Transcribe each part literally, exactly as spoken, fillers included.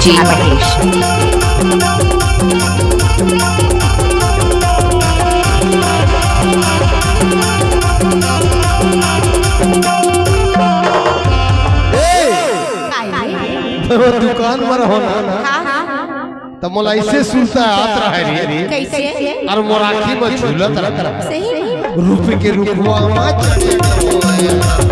DJ Mahesh. ए, काय रे? वो दुकान म रहो ना, हाँ, हाँ, हाँ। त मोला अइसे सुरता आत रहय रे। कइसे? अउ मोर आँखी म झूलत रहय। सही में? रूप के रुखवा म चढ़े चढ़े।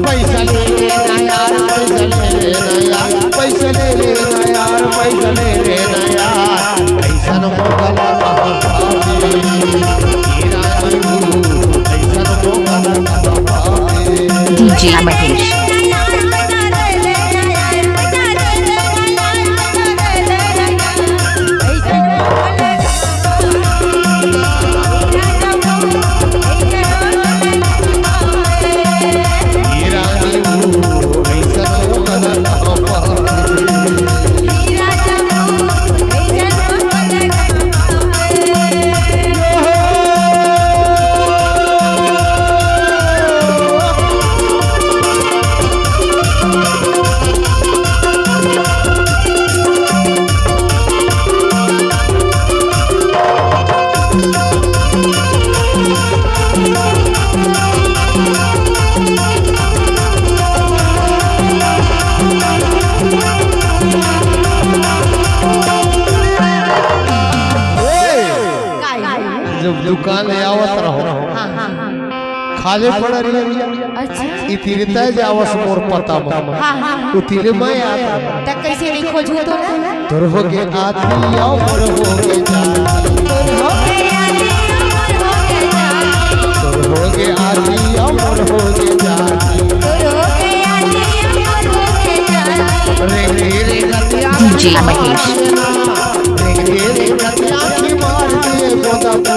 पैसा ले ले ना यार, पैसा ले ले ना यार, पैसा ले ले ना यार, पैसा ले ले ना यार, पैसा न मोकला। DJ Mahesh. जब दुकान ले आवत रहो, हाँ, हाँ, हाँ। खाली पड़े रहिया। अच्छा। इतिरे तय जावस मोर पता म। हाँ, हाँ, हाँ। उतिरे मैं आता। त कइसे नहीं खोजू तो ना? तोर होगे आती अउ मोर होगे जाती। तोर होगे आती अउ मोर होगे जाती। तोर होगे आती अउ मोर होगे जाती। तोर होगे आती अउ मोर होगे जाती। रे रे रे गतिया DJ Mahesh. रे रे रे गतिया की मार दे गोदा।